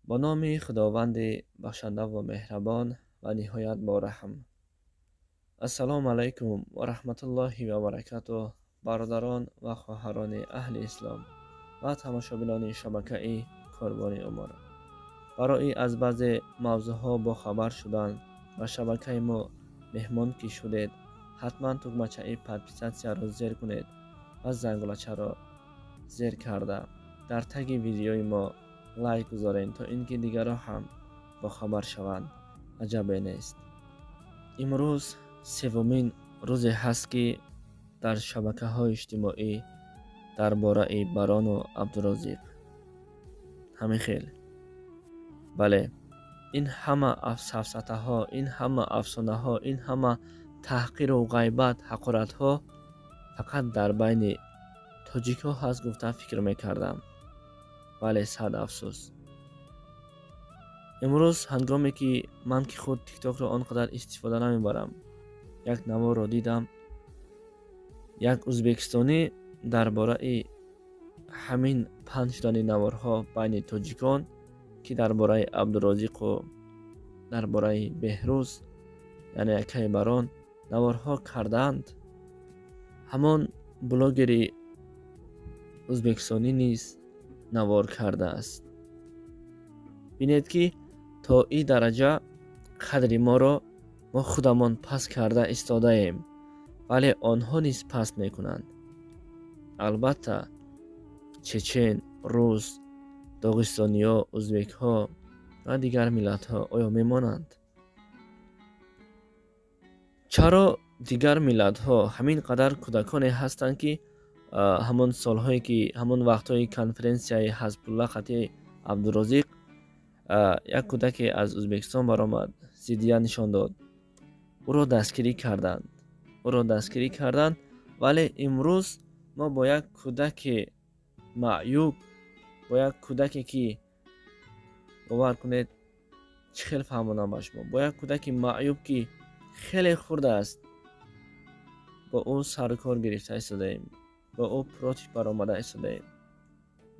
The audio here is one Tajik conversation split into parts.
Бо номи Худованди бахшандаву меҳрабон ва ниҳоят бораҳм. Ассалому алайкум ва раҳматуллоҳи ва баракатуҳ, бародарон ва хоҳарони аҳли ислом ва тамошобинони шабакаи Корвони Умр. Барои аз баъзе мавзӯъҳо бохабар шудан ба шабакаи мо меҳмон ки шудед, ҳатман тугмачаи подписатьсяро зер кунед ва зангулачаро зер карда дар таги видеои мо лайк гузоред, то ин ки дигарон ҳам бохабар шаванд. Аҷабе нест. Имрӯз севумин рӯзе ҳаст, ки дар шабакаҳои иҷтимоӣ дар бораи Барону Абдурозиқ ҳамин хел. Бале, ин ҳама сафсатаҳо, ин ҳама афсонаҳо, ин ҳама таҳқиру ғайбат, ҳақоратҳо фақат дар байни тоҷикҳо ҳаст гуфта фикр мекардам. Вале сад афсӯс. Имрӯз ҳангоме ки ман, ки худ Тиктокро он қадар истифода намебарам, як наворро дидам, як узбекистонӣ дар бораи ҳамин паҳн шудани наворҳо байни тоҷикон, ки дар бораи Абдурозиқу дар бораи Беҳрӯз, яъне акаи Барон, наворҳо кардаанд, ҳамон блогери узбекистонӣ низ навор кардааст. Бинед, ки то ин дараҷа қадри моро мо худамон паст карда истодаем, вале онҳо низ паст мекунанд. Албатта, чечен, рус, доғистониҳо, узбекҳо ва дигар миллатҳо оё мемонанд? Чаро дигар миллатҳо ҳамин қадар кӯдаконе ҳастанд, ки ҳамон солҳое, ки ҳамон вақтҳои конференсияи Ҳазбулла хати Абдурозиқ, як кӯдаке аз Ӯзбекистон баромад, зиддият нишон дод, ӯро дастгирӣ карданд, ӯро дастгирӣ карданд, вале имрӯз мо бо як кӯдаке маъюб, бо як кӯдаке, ки бовар кунед, чӣ хел фаҳмонам ба шумо, бо як кӯдаки маъюб, ки хеле хурд аст, бо ӯ сарукор гирифта истодаем, бо ӯ против баромада истодаем.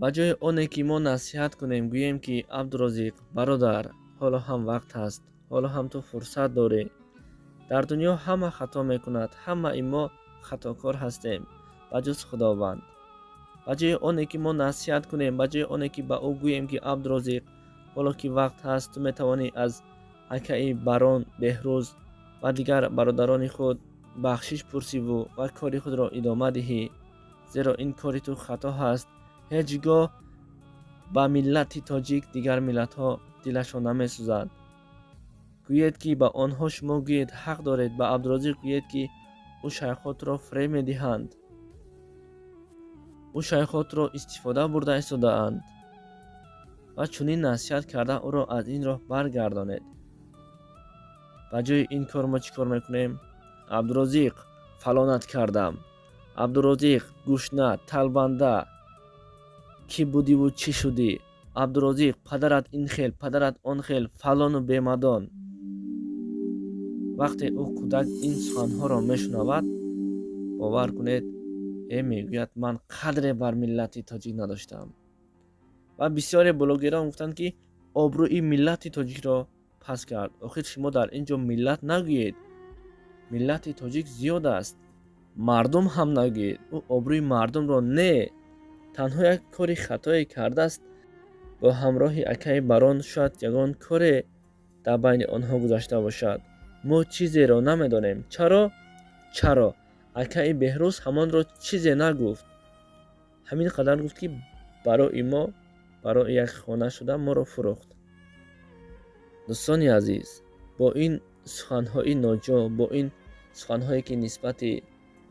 Ба ҷои оне ки мо насиҳат кунем, гӯем, ки Абдурозиқ бародар, ҳоло ҳам вақт ҳаст, ҳоло ҳам ту фурсат дорӣ, дар дунё ҳама хато мекунад, ҳамаи мо хатокор ҳастем ба ҷуз Худованд. Ба ҷои оне ки мо насиҳат кунем, ба ҷои оне ки ба ӯ гӯем, ки Абдурозиқ, ҳоло ки вақт ҳаст, ту метавонӣ аз акаи Барон, Беҳрӯз ва дигар бародарони худ бахшиш пурсиву ва кори худро идома диҳӣ, зеро ин кори ту хато ҳаст. Ҳеҷ гоҳ ба миллати тоҷик дигар миллатҳо дилашон намесӯзад. Гӯед, ки ба онҳо шумо гӯед, ҳақ доред ба Абдурозиқ гӯед, ки ӯ шайхотро фиреб медиҳанд, ӯ шайхотро истифода бурда истодаанд, ва чунин насиҳат карда ӯро аз ин роҳ баргардонед. Ба ҷои ин кор мо чӣ кор мекунем? Абдурозиқ, фалонат кардам, Абдурозиқ, гушна, талбанда, кӣ будиву чӣ шудӣ, Абдурозиқ, падарат ин хел, падарат он хел, фалону бемадон. Вақте ӯ кӯдак ин суханҳоро мешунавад, бовар кунед, э, мегӯяд, ман қадре бар миллати тоҷик надоштам. Ва бисёре блогерон гуфтанд, ки обрӯи миллати тоҷикро паст кард. Охир шумо дар ин ҷо миллат нагӯед, миллати тоҷик зиёд аст, мардум ҳам нагӯед, ӯ обрӯи мардумро не, танҳо як кори хатое кардааст. Бо ҳамроҳи акаи Барон шояд ягон коре дар байни онҳо гузашта бошад, мо чизеро намедонем. Чаро акаи Беҳрӯз ҳамонро чизе нагуфт? Ҳамин қадар гуфт, ки барои мо, барои як хона шуда моро фурӯхт. Дӯстони азиз, бо ин суханҳои ноҷо, бо ин суханҳое, ки нисбати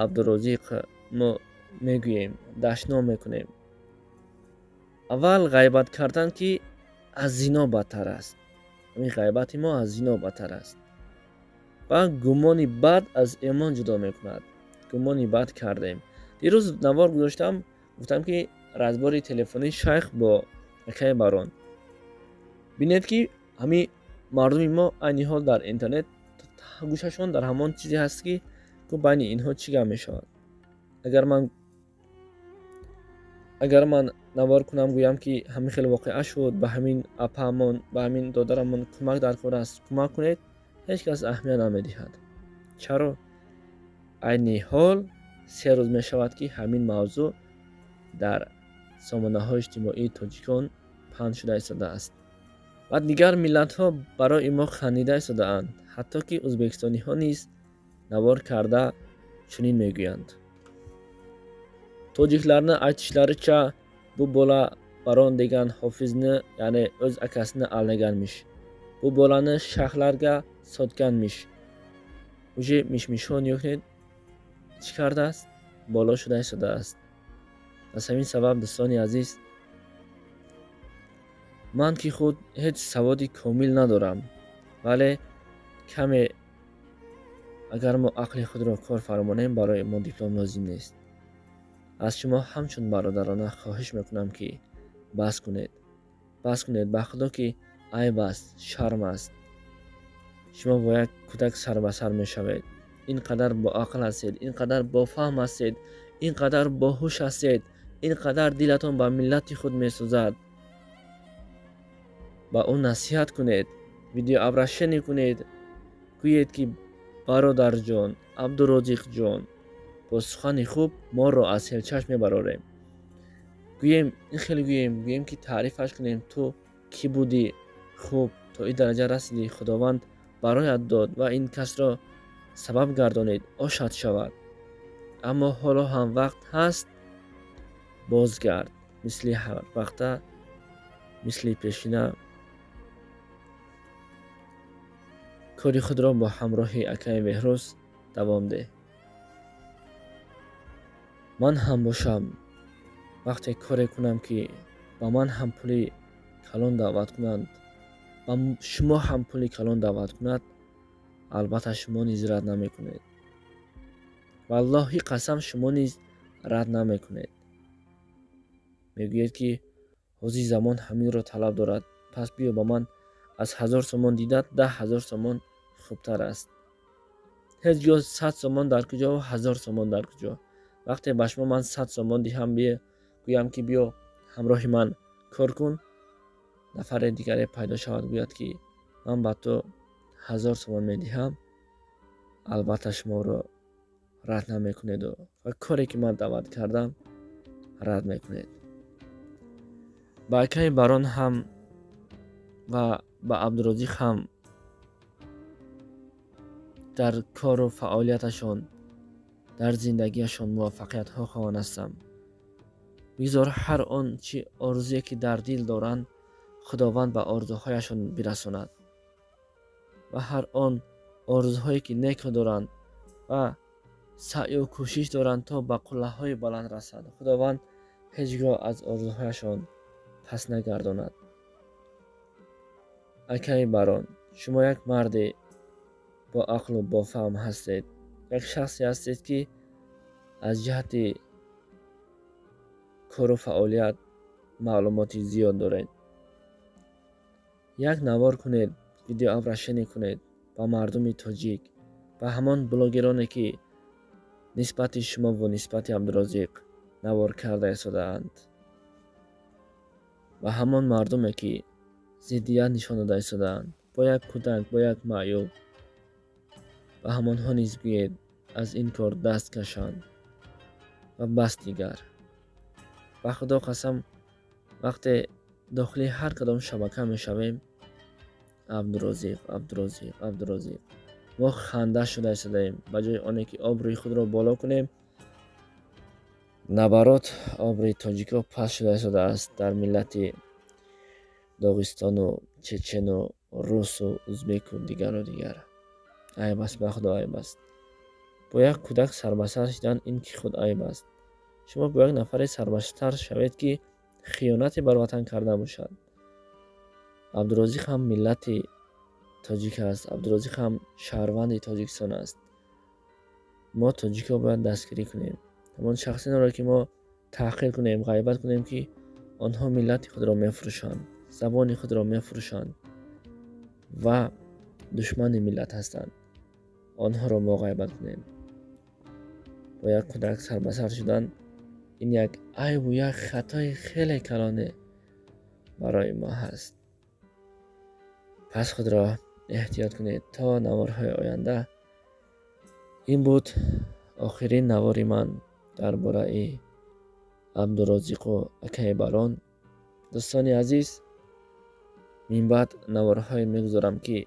Абдурозиқ мо мегӯем, дашном мекунем, аввал ғайбат кардан, ки аз зино бадтар аст, ҳамин ғайбати мо аз зино бадтар аст ва гумони бад аз имон ҷудо мекунад. Гумони бад кардем. Дирӯз навор гузоштам, гуфтам, ки разбори телефонии шайх бо акаи Барон. Бинед, ки ҳамин мардуми мо айни ҳол дар интернет гӯшашон дар ҳамон чизе ҳаст, ки ку байни инҳо чӣ гап мешавад. Агар ман Навор кунам, гӯям, ки ҳамин хел воқеа шуд, ба ҳамин апаамон, ба ҳамин додарамон кӯмак дар кор аст, кӯмак кунед, ҳеҷ кас аҳамият намедиҳад. Чаро? Айни ҳол 3 рӯз мешавад, ки ҳамин мавзӯъ дар сомонаҳои иҷтимоии тоҷикон паҳн шуда истодааст ва дигар миллатҳо барои мо хандида истодаанд. Ҳатто ки ӯзбекистониҳо низ навор карда чунин мегӯянд: "Tojiklarni aytishlaricha, bu bola Baron degan hofizni, ya'ni o'z akasini aldaganmish. Bu bolani shayxlarga sotganmish". Уже мишмишҳо, нигоҳ кунед, чӣ кардааст, боло шуда истодааст. Аз ҳамин сабаб, дӯстони азиз, ман ки худ ҳеҷ саводи комил надорам, вале каме агар мо ақли худро кор фармонем, барои мо диплом лозим нест. Аз шумо ҳамчун бародарона хоҳиш мекунам, ки бас кунед, бас кунед. Ба Худо, ки айб аст, шарм аст. Шумо бо як кӯдак сарбасар мешавед. Ин қадар боақл ҳастед, ин қадар бофаҳм ҳастед, ин қадар боҳуш ҳастед, ин қадар дилатон ба миллати худ месӯзад. Ба ӯ насиҳат кунед, видеообращение кунед, гӯед, ки бародарҷон Абдурозиқҷон, бо сухани хуб моро аз ҳелчашм мебарорем. Гӯем, ин хеле гӯем, гӯем, ки таърифаш кунем: ту кӣ будӣ, хуб то ин дараҷа расидӣ, Худованд бароят дод ва ин касро сабаб гардонид, ошад шавад. Аммо ҳоло ҳам вақт ҳаст, бозгард, мисли ҳарвақта, мисли пешина кори худро бо ҳамроҳи акаи Беҳрӯз давом деҳ. Ман ҳам бошам, вақте коре кунам, ки ба ман ҳам пули калон даъват кунанд, ба шумо ҳам пули калон даъват кунад, албатта, шумо низ рад намекунед. Валлоҳи қасам, шумо низ рад намекунед. Мегӯед, ки ҳозир замон ҳаминро талаб дорад, пас биё, ба ман аз 1000 сомон дида 10 000 сомон хубтар аст. Ҳеҷ гоҳ 100 сомон дар куҷо, 1000 сомон дар куҷо? Вақте ба шумо ман 100 сомон диҳам, гӯям, ки биё, ҳамроҳи ман кор кун, нафаре дигаре пайдо шавад, гӯяд, ки ман ба ту 1000 сомон медиҳам, албатта, шуморо рад намекунеду ва коре ки ман даъват кардам, рад мекунед. Ба акаи Барон ҳам ва ба Абдурозиқ ҳам дар кору фаъолияташон, дар зиндагиашон муваффақиятҳо хоҳон ҳастам. Бигзор ҳар он чӣ орзуе ки дар дил доранд, Худованд ба орзуҳояшон бирасонад ва ҳар он орзуҳое ки неко доранд ва саъю кӯшиш доранд, то ба қуллаҳои баланд расанд, Худованд ҳеҷ гоҳ аз орзуҳояшон пас нагардонад. Акаи Барон, шумо як марде бо ақлу бофаҳм ҳастед, як шахсе ҳастед, ки аз ҷиҳати кору фаъолият маълумоти зиёд доред. Як навор кунед, видеообращение кунед ба мардуми тоҷик, ба ҳамон блогероне, ки нисбати шумову нисбати Абдурозиқ навор карда истодаанд, ба ҳамон мардуме, ки зиддият нишон дода истодаанд бо як кӯдак, бо як маъюб. Ба ҳамонҳо низ гӯед, аз ин кор даст кашанд ва бас дигар. Ба Худо қасам, вақте дохили ҳар кадом шабака мешавем, Абдурозиқ, Абдурозиқ, Абдурозиқ. Мо ханда шуда истодаем. Ба ҷои оне ки обрӯи худро боло кунем, наоборот, обрӯи тоҷикҳо паст шуда истодааст дар миллати Доғистону чечену русу узбеку дигару дигар. Айб аст, ба Худо, айб аст. Бо як кӯдак сарбасар шудан, ин ки худ айб аст. Шумо бо як нафаре сарбасар шавед, ки хиёнате бар ватан карда бошад. Абдурозиқ ҳам миллати тоҷик аст, Абдурозиқ ҳам шаҳрванди Тоҷикистон аст. Мо тоҷикҳо бояд дастгирӣ кунем ҳамон шахсинеро, ки мо таҳқир кунем, ғайбат кунем, ки онҳо миллати худро мефурӯшанд, забони худро мефурӯшанд ва душмани миллат ҳастанд. Онҳоро мо ғайбат кунем. Бо як кӯдак сарбасар шудан. Ин як айбу як хатои хеле калоне барои мо ҳаст. Пас худро эҳтиёт кунед то наворҳои оянда. Ин буд охирин навори ман дар бораи Абдурозиқу акаи Барон. Дӯстони азиз, минбаъд наворҳое мегузорам, ки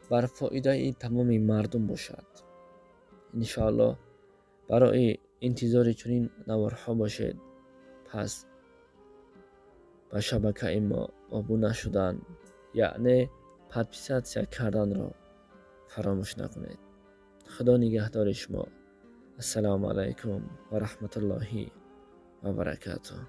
бар фоидаи тамоми мардум бошад. Иншоаллоҳ, барои интизори чунин наворҳо бошед. Пас ба шабакаи мо обуна шудан, яъне подписаться карданро фаромӯш накунед. Худо нигаҳдори шумо. Ассалому алайкум ва раҳматуллоҳи ва баракатуҳ.